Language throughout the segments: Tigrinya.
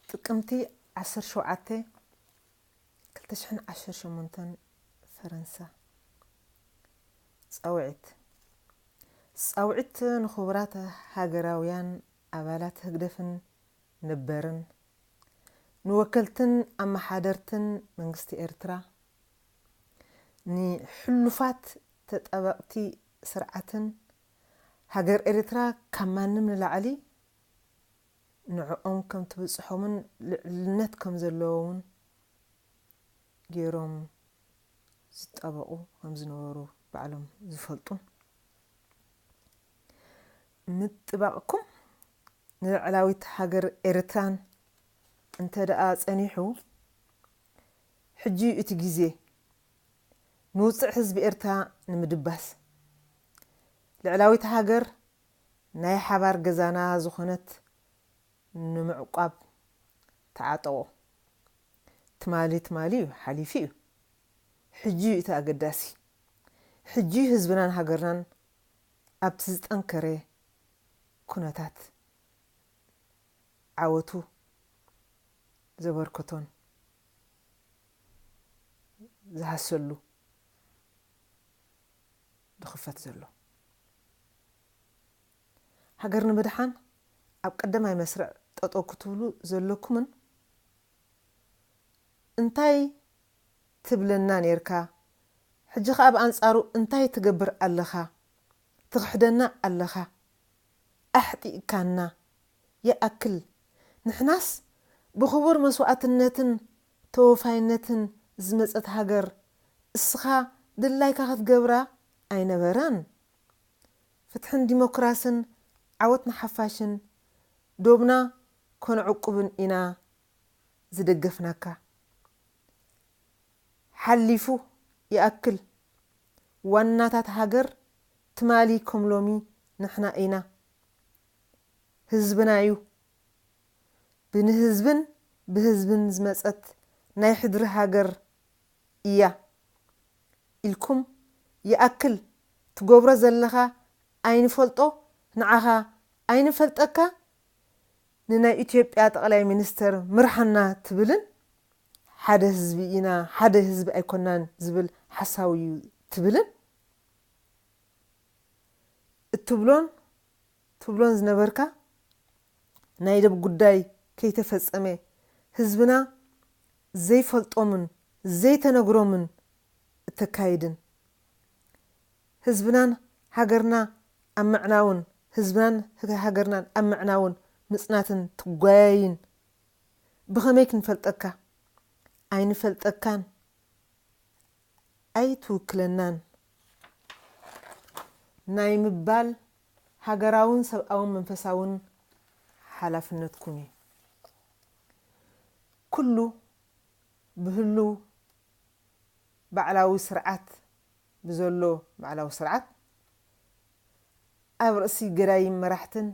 ጥቅምቲ ዓሰርተ ሸውዓተ ክልተ ሽሕን ዓሰርተ ሸሞንተን፣ ፈረንሳ። ጻውዒት። ጻውዒት ንኽቡራት ሃገራውያን ኣባላት ህግደፍን ነበርን፣ ንወከልትን ኣመሓደርትን መንግስቲ ኤርትራ፣ ንሕሉፋት ተጣበቕቲ ስርዓትን፣ ሃገር ኤርትራ ካብ ማንም ንላዕሊ ንዕኦም ከም ትብጽሖምን ልዕልነት ከም ዘለዎምን ገይሮም ዝጣበቑ ከም ዝነበሩ ባዕሎም ዝፈልጡን፣ ምጥባቕኩም ንልዕላዊት ሃገር ኤርትራን እንተ ደኣ ጸኒሑ፣ ሕጂ እዩ እቲ ግዜ ንውጽዕ ህዝቢ ኤርትራ ንምድባስ። ልዕላዊት ሃገር ናይ ሓባር ገዛና ዝኾነት ንምዕቋብ ተዓጠቑ። ትማሊ ትማሊ እዩ፣ ሓሊፉ እዩ። ሕጂ እዩ እቲ ኣገዳሲ። ሕጂ ህዝብናን ሃገርናን ኣብቲ ዝጠንከረ ኩነታት ዓወቱ ዘበርከቶን ዝሃሰሉ ዝኽፈት ዘሎ። ሃገር ንምድሓን ኣብ ቀዳማይ መስርዕ ጠጠው ክትብሉ ዘለኩምን፣ እንታይ ትብለና ኔርካ፣ ሕጂ ኸኣ ብኣንጻሩ እንታይ ትገብር ኣለኻ? ትኽሕደና ኣለኻ። ኣሕጢእካና። ይኣክል። ንሕናስ ብኽቡር መስዋእትነትን ተወፋይነትን ዝመጸት ሃገር፣ እስኻ ድላይካ ክትገብራ ኣይነበረን። ፍትሕን ዲሞክራስን ዓወት ንሓፋሽን፣ ዶብና ከነዕቁብን ኢና ዝደገፍናካ። ሓሊፉ ይኣክል። ዋናታት ሃገር ትማሊ ከም ሎሚ ንሕና ኢና። ህዝብና እዩ። ብንህዝብን ብህዝብን ዝመጸት ናይ ሕድሪ ሃገር እያ ኢልኩም ይኣክል ትገብሮ ዘለኻ ኣይንፈልጦ፣ ንዓኻ ኣይንፈልጠካ፣ ንናይ ኢትዮጵያ ጠቕላይ ሚኒስተር ምርሓና ትብልን፣ ሓደ ህዝቢ ኢና፣ ሓደ ህዝቢ ኣይኮናን ዝብል ሓሳዊ እዩ ትብልን፣ እትብሎን ትብሎን ዝነበርካ፣ ናይ ደብ ጉዳይ ከይተፈጸመ፣ ህዝብና ዘይፈልጦምን ዘይተነግሮምን እተካይድን፣ ህዝብናን ሃገርና ኣብ ምዕናውን፣ ህዝብናን ሃገርናን ኣብ ምዕናውን ምጽናትን ትጓያይን፣ ብኸመይ ክንፈልጠካ? ኣይንፈልጠካን፣ ኣይትውክለናን ናይ ምባል ሃገራውን ሰብኣውን መንፈሳውን ሓላፍነትኩም እዩ። ኩሉ ብህሉው ባዕላዊ ስርዓት፣ ብዘሎ ባዕላዊ ስርዓት፣ ኣብ ርእሲ ገዳይም መራሕትን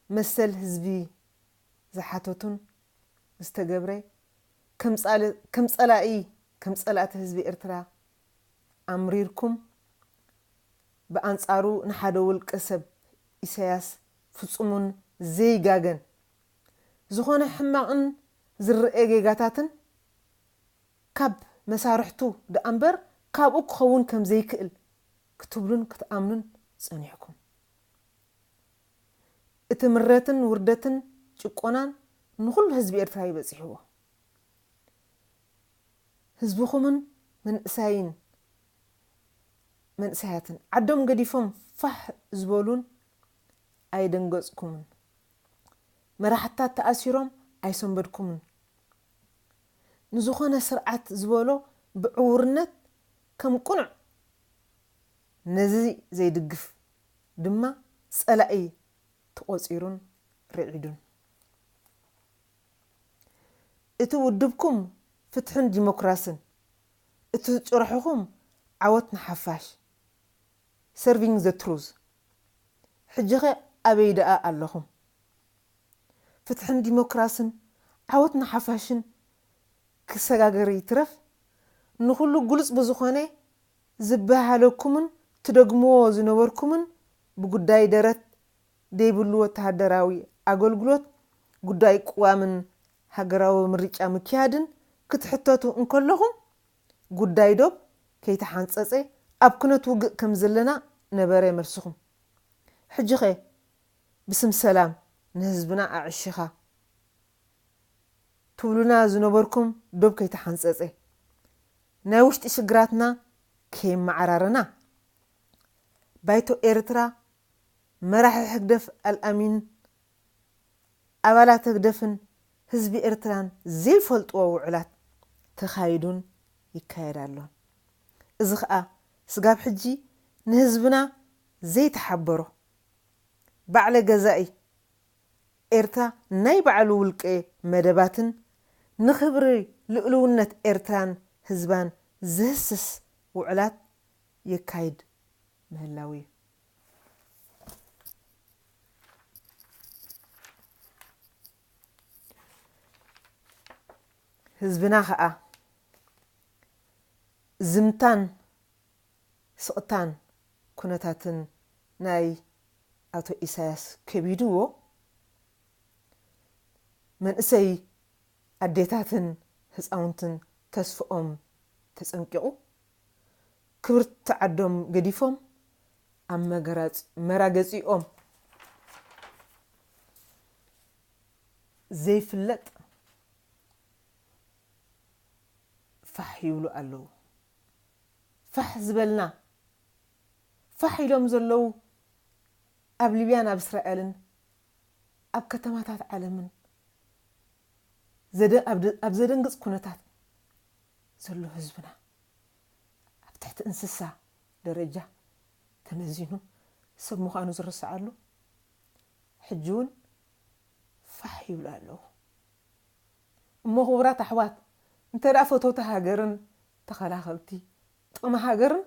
መሰል ህዝቢ ዝሓተቱን ዝተገብረ፣ ከም ጻል-፣ ከም ጸላኢ፣ ከም ጸላእቲ ህዝቢ ኤርትራ ኣምሪርኩም፣ ብኣንጻሩ ንሓደ ውልቀ ሰብ ኢሳያስ ፍጹምን ዘይጋገን ዝኾነ ሕማቕን ዝረኤ ጌጋታትን ካብ መሳርሕቱ ደኣ እምበር ካብኡ ክኸውን ከም ዘይክእል ክትብሉን ክትኣምኑን ጸኒሕኩም። እቲ ምረትን ውርደትን ጭቆናን ንኹሉ ህዝቢ ኤርትራ እዩ በጺሕዎ። ህዝብኹምን መንእሳይን፣ መንእሳያትን ዓዶም ገዲፎም ፋሕ ዝበሉን ኣይደንገጽኩምን። መራሕትታት ተኣሲሮም ኣይሰንበድኩምን። ንዝኾነ ስርዓት ዝበሎ ብዕውርነት ከም ቅኑዕ፣ ነዚ ዘይድግፍ ድማ ጸላኢ ተቖጺሩን ርዒዱን። እቲ ውድብኩም ፍትሕን ዲሞክራስን፣ እቲ ጭርሕኹም ዓወት ንሓፋሽ፣ serving the truth። ሕጂኸ ኣበይ ደኣ ኣለኹም? ፍትሕን ዲሞክራስን ዓወት ንሓፋሽን ክሰጋገር ይትረፍ፣ ንኹሉ ግሉጽ ብዝኾነ ዝበሃለኩምን ትደግምዎ ዝነበርኩምን ብጉዳይ ደረት ዘይብሉ ወተሃደራዊ ኣገልግሎት፣ ጉዳይ ቅዋምን ሃገራዊ ምርጫ ምክያድን ክትሕተቱ እንከለኹም፣ ጉዳይ ዶብ ከይተሓንጸጸ ኣብ ኩነት ውግእ ከም ዘለና ነበረ መልስኹም። ሕጂኸ ብስም ሰላም ንህዝብና ኣዕሺኻ ትብሉና ዝነበርኩም ዶብ ከይተሓንጸጸ፣ ናይ ውሽጢ ሽግራትና ከየመዓራረና፣ ባይቶ ኤርትራ፣ መራሒ ህግደፍ ኣልኣሚን፣ ኣባላት ህግደፍን ህዝቢ ኤርትራን ዘይፈልጥዎ ውዕላት ተኻይዱን ይካየድ ኣሎን። እዚ ኸኣ ስጋብ ሕጂ ንህዝብና ዘይተሓበሮ፣ ባዕለ ገዛኢ ኤርትራ ናይ ባዕሉ ውልቀ መደባትን ንኽብሪ ልኡልውነት ኤርትራን ህዝባን ዝህስስ ውዕላት የካይድ ምህላው እዩ። ህዝብና ኸኣ ዝምታን ስቕታን ኩነታትን ናይ ኣቶ ኢሳያስ ከቢድዎ፣ መንእሰይ ኣዴታትን ህፃውንትን ተስፍኦም ተጸንቂቑ፣ ክብርቲ ዓዶም ገዲፎም ኣብ መገራጽ-፣ መራገጺኦም ዘይፍለጥ ፋሕ ይብሉ ኣለዉ። ፋሕ ዝበልና፣ ፋሕ ኢሎም ዘለዉ ኣብ ሊብያን ኣብ እስራኤልን ኣብ ከተማታት ዓለምን ዘደ-፣ ኣብ ደ-፣ ኣብ ዘደንግጽ ኩነታት ዘሎ ህዝብና፣ ኣብ ትሕቲ እንስሳ ደረጃ ተመዚኑ ሰብ ምዃኑ ዝረስዓሉ፣ ሕጂ እውን ፋሕ ይብሉ ኣለዉ። እሞ ክቡራት ኣሕዋት፣ እንተ ደኣ ፈተውቲ ሃገርን ተኸላኸልቲ ጥቕሚ ሃገርን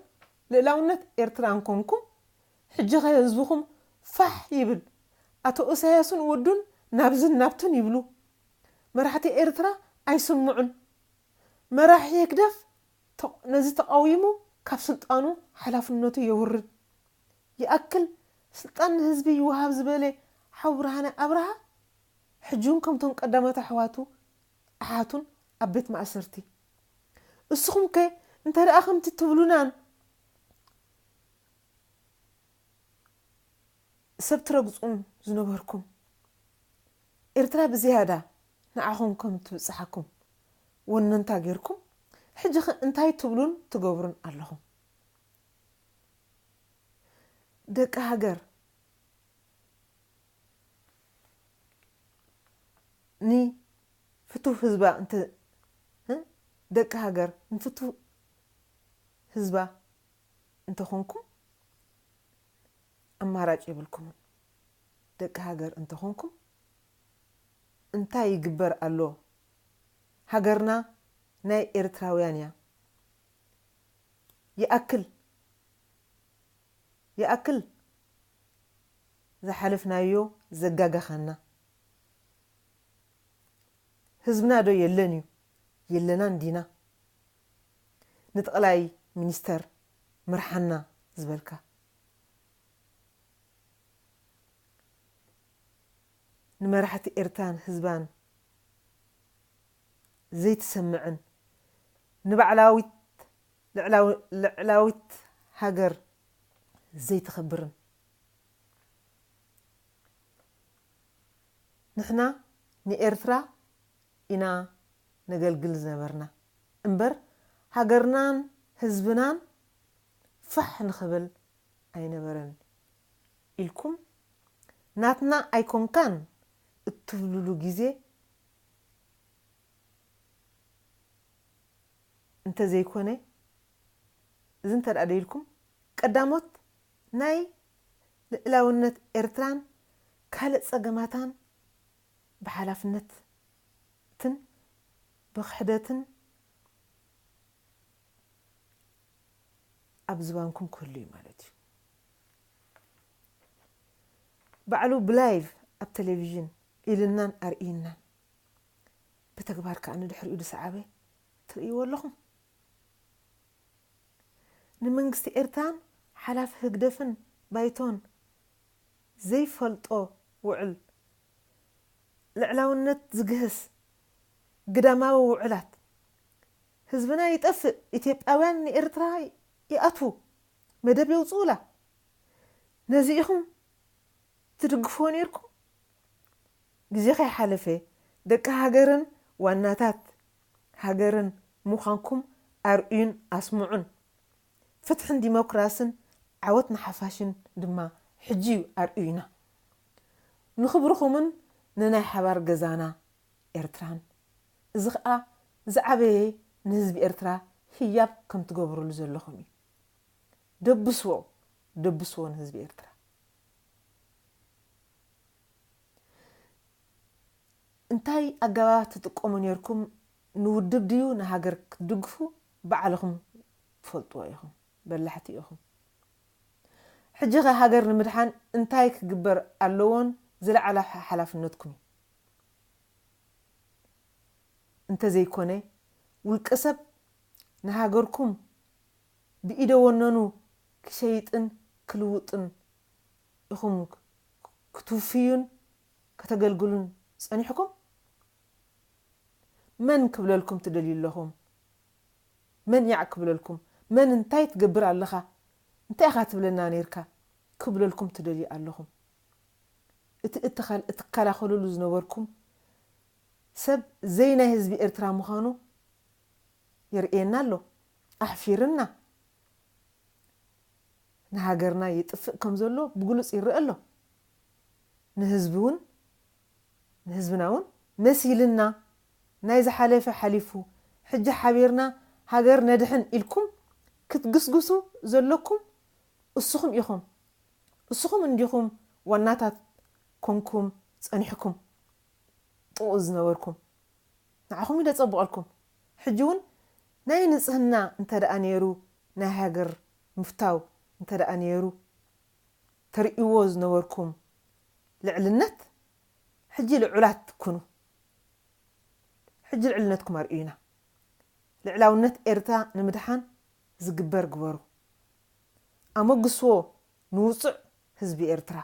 ልእላውነት ኤርትራን ኮንኩም፣ ሕጂ ኸ ህዝብኹም ፋሕ ይብል፣ ኣቶ ኢሳያስን ወዱን ናብዝን ናብትን ይብሉ። መራሕቲ ኤርትራ ኣይስምዑን። መራሒ ህግደፍ ተ-፣ ነዚ ተቓዊሙ ካብ ስልጣኑ ሓላፍነቱ የውርድ። ይኣክል ስልጣን ንህዝቢ ይወሃብ ዝበለ ሓው ብርሃነ ኣብርሃ፣ ሕጂ እውን ከምቶም ቀዳሞት ኣሕዋቱ ኣሓቱን ኣብ ቤት ማእሰርቲ። እስኹም ከ እንተ ደኣ ከምቲ ትብሉናን ሰብ ትረግጹን ዝነበርኩም፣ ኤርትራ ብዝያዳ ንዓኹም ከም ትብጽሓኩም ወነንታ ጌርኩም፣ ሕጂ ኸ እንታይ ትብሉን ትገብሩን ኣለኹም? ደቂ ሃገር፣ ንፍቱህ ህዝባ እንተ-፣ እ? ደቂ ሃገር፣ ንፍቱህ ህዝባ እንተኾንኩም፣ ኣማራጭ የብልኩምን። ደቂ ሃገር እንተኾንኩም፣ እንታይ ይግበር ኣሎ? ሃገርና ናይ ኤርትራውያን እያ። ይኣክል፣ ይኣክል ዝሓለፍናዮ ዘጋገኸና። ህዝብና ዶ የለን እዩ? የለናን ዲና? ንጠቕላይ ሚኒስተር ምርሓና ዝበልካ፣ ንመራሕቲ ኤርትራን ህዝባን ዘይትሰምዕን፣ ንባዕላዊት ልዕላዊ-፣ ልዕላዊት ሃገር ዘይተኸብርን። ንሕና ንኤርትራ ኢና ነገልግል ዝነበርና እምበር፣ ሃገርናን ህዝብናን ፋሕ ንኽብል ኣይነበረን ኢልኩም፣ ናትና ኣይኮንካን እትብሉሉ ግዜ እንተዘይኮነ፣ እዚ እንተ ደኣ ደይልኩም፣ ቀዳሞት ናይ ልእላውነት ኤርትራን ካልእ ጸገማታን ብሓላፍነትን ብክሕደትን ኣብ ዝባንኩም ክህሉ እዩ ማለት እዩ። ባዕሉ ብላይቭ ኣብ ቴሌቪዥን ኢልናን ኣርእይናን፣ ብተግባር ከኣ ንድሕሪኡ ዝሰዓበ ትርእይዎ ኣለኹም። ንመንግስቲ ኤርትራን ሓላፊ ህግደፍን ባይቶን ዘይፈልጦ ውዕል ልዕላውነት ዝግህስ፣ ግዳማዊ ውዕላት። ህዝብና ይጠፍእ፣ ኢትዮጵያውያን ንኤርትራ ይኣትዉ፣ መደብ የውፅኡላ። ነዚ ኢኹም ትድግፍዎ ነይርኩም? ግዜ ከይሓለፈ ደቂ ሃገርን ዋናታት ሃገርን ምዃንኩም ኣርእዩን ኣስምዑን። ፍትሕን ዲሞክራስን ዓወት ንሓፋሽን ድማ ሕጂ እዩ ኣርእዩና። ንኽብርኹምን ንናይ ሓባር ገዛና ኤርትራን። እዚ ኸኣ ዝዓበየ ንህዝቢ ኤርትራ ህያብ ከም ትገብሩሉ ዘለኹም እዩ። ደብስዎ፣ ደብስዎ ንህዝቢ ኤርትራ። እንታይ ኣገባባት ትጥቀሙ ነይርኩም? ንውድብ ድዩ ንሃገር ክትድግፉ? ባዕልኹም ትፈልጥዎ ኢኹም፣ በላሕቲ ኢኹም። ሕጂ ኸ ሃገር ንምድሓን እንታይ ክግበር ኣለዎን ዝለዓለ ሓላፍነትኩም እዩ? እንተዘይኮነ ውልቀ ሰብ ንሃገርኩም ብኢደ ወነኑ ክሸይጥን ክልውጥን ኢኹም ክትውፍዩን ከተገልግሉን ጸኒሕኩም? መን ክብለልኩም ትደልዩ ኣለኹም? መን ያዕ ክብለልኩም? መን እንታይ ትገብር ኣለኻ? እንታይ ኢኻ ትብለና ነይርካ? ክብለልኩም ትደልዩ ኣለኹም? እቲ እትኸል- እትከላኸሉሉ ዝነበርኩም ሰብ ዘይ ናይ ህዝቢ ኤርትራ ምዃኑ የርእየና ኣሎ። ኣሕፊርና። ንሃገርና ይጥፍእ ከም ዘሎ ብግሉጽ ይረአ ኣሎ። ንህዝቢ እውን ንህዝብና እውን መሲልና ናይ ዝሓለፈ ሓሊፉ ሕጂ ሓቢርና ሃገር ነድሕን ኢልኩም ክትግስግሱ ዘለኩም እስኹም ኢኹም። እስኹም እንዲኹም ዋናታት ኮንኩም ጸኒሕኩም ጥቕኡ ዝነበርኩም። ንዓኹም እዩ ደጸብቐልኩም። ሕጂ እውን ናይ ንጽህና እንተ ደኣ ነይሩ፣ ናይ ሃገር ምፍታው እንተ ደኣ ነይሩ፣ ተርእይዎ ዝነበርኩም ልዕልነት፣ ሕጂ ልዑላት ኩኑ። ሕጂ ልዕልነትኩም ኣርእዩና። ልዕላውነት ኤርትራ ንምድሓን ዝግበር ግበሩ። ኣመግስዎ ንውጹዕ ህዝቢ ኤርትራ።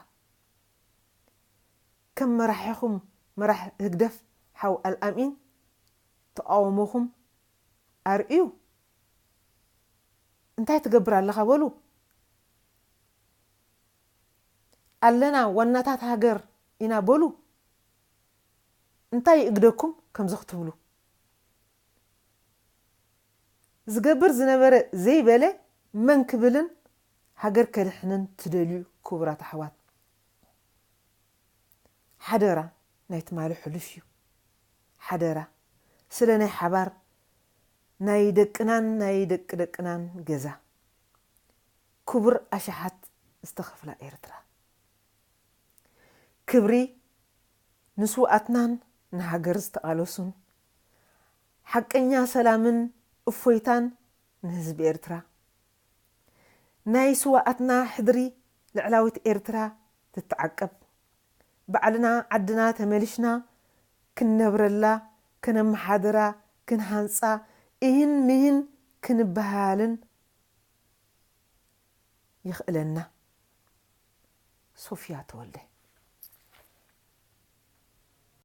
ከም መራሒኹም መራሕ ህግደፍ ሓው ኣልኣሚን ተቃውሞኹም ኣርእዩ። እንታይ ትገብር ኣለኻ በሉ። ኣለና ዋናታት ሃገር ኢና በሉ። እንታይ ይእግደኩም ከምዚ ክትብሉ? ዝገብር ዝነበረ ዘይበለ መን ክብልን ሃገር ከድሕንን ትደልዩ ክቡራት ኣሕዋት፣ ሓደራ ናይ ትማሊ ሕሉፍ እዩ። ሓደራ ስለ ናይ ሓባር ናይ ደቅናን ናይ ደቂ ደቅናን ገዛ። ክቡር ኣሽሓት ዝተኸፍላ ኤርትራ። ክብሪ ንስውኣትናን ንሃገር ዝተቓለሱን። ሓቀኛ ሰላምን እፎይታን ንህዝቢ ኤርትራ። ናይ ስውኣትና ሕድሪ ልዕላዊት ኤርትራ ትተዓቀብ። ባዕልና ዓድና ተመሊሽና ክንነብረላ፣ ከነመሓድራ፣ ክንሃንጻ፣ እሂን ምሂን ክንበሃልን ይኽእለና። ሶፍያ ተወልደ።